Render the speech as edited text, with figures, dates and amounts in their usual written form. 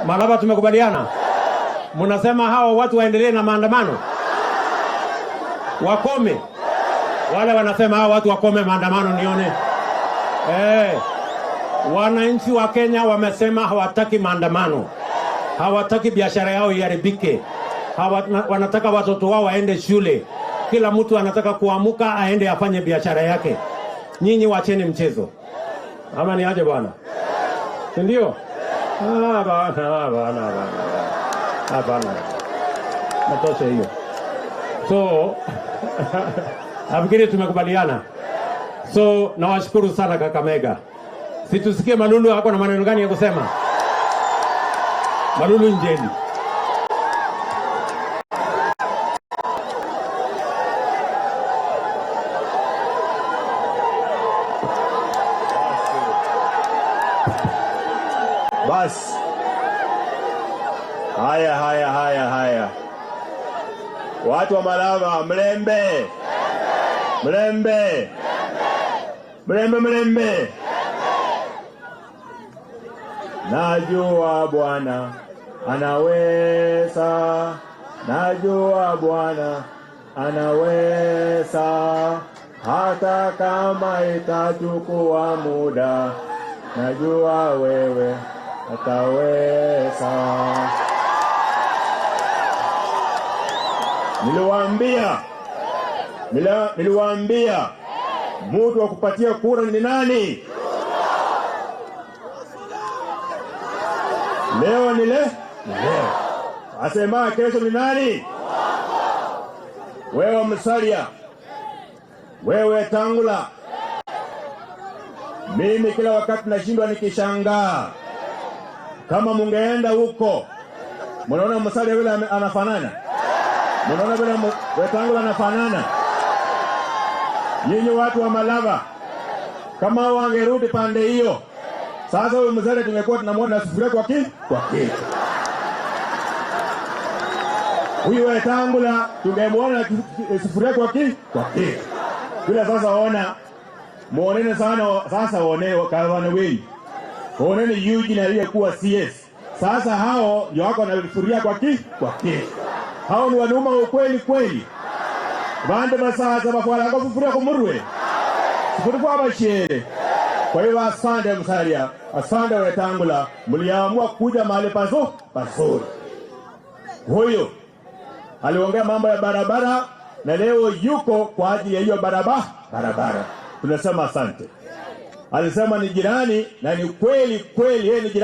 Malava, tumekubaliana? Mnasema hawa watu waendelee na maandamano, wakome. Wale wanasema hawa watu wakome maandamano, nione. Wananchi wa Kenya wamesema hawataki maandamano, hawataki biashara yao iharibike, wanataka watoto wao waende shule. Kila mtu anataka kuamuka aende afanye biashara yake. Nyinyi wacheni mchezo, ama ni aje bwana? Si ndio? Ah, bana, bana, bana, hapana, natosha hiyo. So nafikiri tumekubaliana. So nawashukuru sana Kakamega. Situsikie Malulu ako na maneno gani ya kusema? Malulu Njeni. Basi haya haya haya haya, watu wa Malava, mlembe mlembe mlembe mlembe. Najua Bwana anaweza, najua Bwana anaweza, hata kama itachukua muda, najua wewe ataweza. Niliwaambia, niliwaambia mtu wa kupatia kura ni nani? Leo ni le leo, asema kesho ni nani? Wewe Musalia, wewe Tangula, mimi kila wakati nashindwa nikishangaa, kama mungeenda huko, mnaona Musalia vile anafanana, mnaona vile Wetangula anafanana. Nyinyi watu wa Malava, kama wangerudi pande hiyo, sasa huyu Musalia tungekuwa tunamwona na sufuria kwa kichwa. Huyu Wetangula tungemwona na sufuria kwa kichwa. Bila sasa ona, muonene sana sasa, one gavana wenu, onene Eugene aliyekuwa CS. Sasa hao ndio wako na sufuria kwa kichwa. Hao ni wanaume wa ukweli kweli. Bandu basaza bakwalanga sufuria kumurwe, sufuria kwa bashere. Kwa hiyo asante Musalia, asante Wetangula, mliamua kuja mahali pazuri. Huyo aliongea mambo ya barabara na leo yuko kwa ajili ya hiyo barabara. Tunasema asante. Alisema ni jirani na ni kweli kweli, yeye ni jirani.